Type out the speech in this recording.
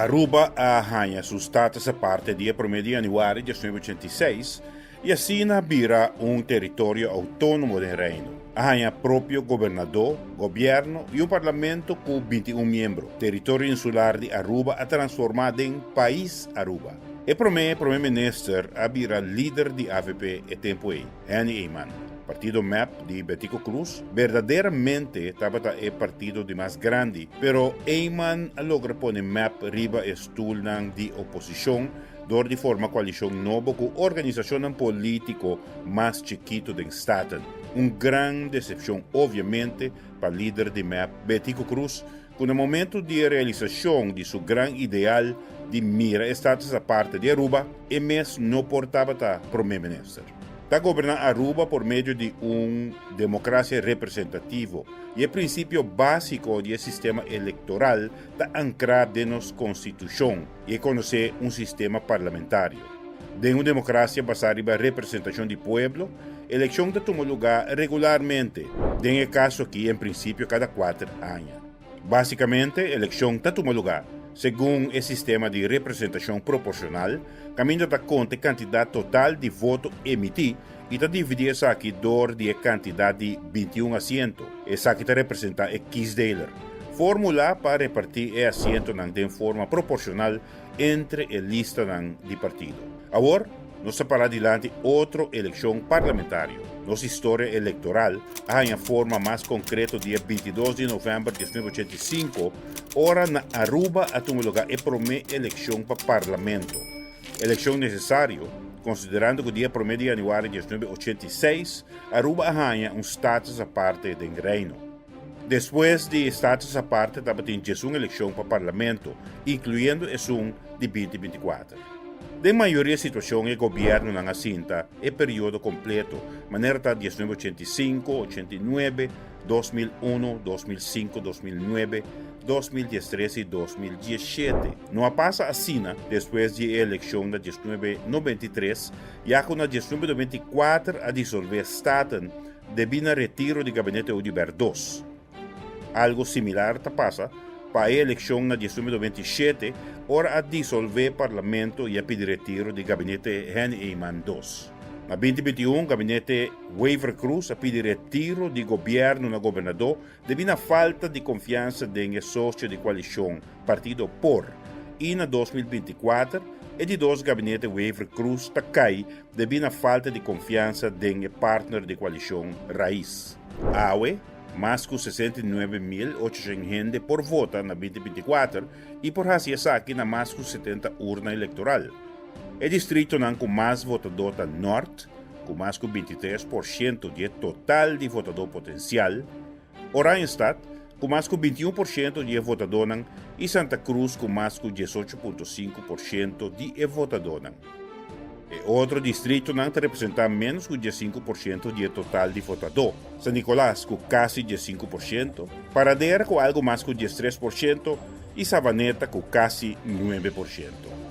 Aruba a haña su status aparte dia promé di yanüari 1986 i asina a bira un teritorio outónomo den Reino. A haña propio gobernadó, gobièrnu i un parlamento ku 21 miembro. Teritorio insular di Aruba a transformá den Pais Aruba. E promé promé minister a bira lider di avp e tempu ei, Henny Eman. Partido mep di Betico Croes berdaderamente tabata e partido di mas grandi, pero Eman a logra pone mep riba e stulnan di oposishon dor di forma koalishon nobo ku organisashonnan polítiko mas chikitu den Staten. Un gran desepshon obviamente pa lider di mep Betico Croes ku na momentu di e realisashon di su gran ideal di mira e status aparte di Aruba, e mes no por tabata prome minister. Ta goberná Aruba por medio di un demokrasia representativo i e prinsipio básiko di e sistema elektoral ta ankrá den nos konstitushon i e konosé un sistema parlamentario. Den un demokrasia basá riba representashon di pueblo, elekshon ta tuma lugá regularmente, den e kaso akí en prinsipio kada kuater aña. Básikamente elekshon ta tuma lugá segun e sistema di representashon proporshonal, kaminda ta konta e kantidat total di voto emití i ta dividí esaki dor di e kantidat di 21 asiento. Esaki ta representá e kiesdeler. Fórmula pa repartí e asientonan den forma proporshonal entre e listanan di partido. Awor, nos ta pará dilanti otro elekshon parlamentario. Nos historia elektoral a haña forma mas konkreto dia 22 di novèmber 1985, ora na Aruba a tuma lugá e promé elekshon pa parlamento. Elekshon nesesario, konsiderando ku dia promé di yanüari 1986 Aruba a haña un status aparte den Reino. Despues di status aparte tabatin 11 elekshon pa parlamento, inkluyendo esun di 2024. Den mayoria situashon e gobièrnunan a sinta e periodo kompleto, manera ta 1985, 89, 2001, 2005, 2009, 2013 i 2017. No a pasa asina despues di e elekshon na 1993, ya ku na 1994 a disolvé Staten debí na retiro di gabinete Oduber dos. Algo similar ta pasa pa e elekshon na 1997 ora a disolvé parlamento i a pidi retiro di gabinete Henny Eman dos. Na 2021 gabinete Wever-Croes a pidi retiro di gobièrnu na gobernadó debí na falta di konfiansa den e sosio di koalishon partido por i na 2024 e di dos gabinete Wever-Croes ta kai debí na falta di konfiansa den e partner di koalishon Raiz. Awe, mas ku 69.800 hende por vota na 2024 i por hasi esaki na mas ku 70 urna elektoral. E distritonan ku mas votadó ta Nort, ku mas ku 23% di e total di votadó potensial, Oranjestad, ku mas ku 21% di e votadónan i Santa Cruz ku mas ku 18.5% di e votadónan. E otro distritonan ta representá ménos ku 15% di e total di votadó, San Nicolas ku kasi 15%, Paradera ku algu mas ku 13% i Savaneta ku kasi 9%.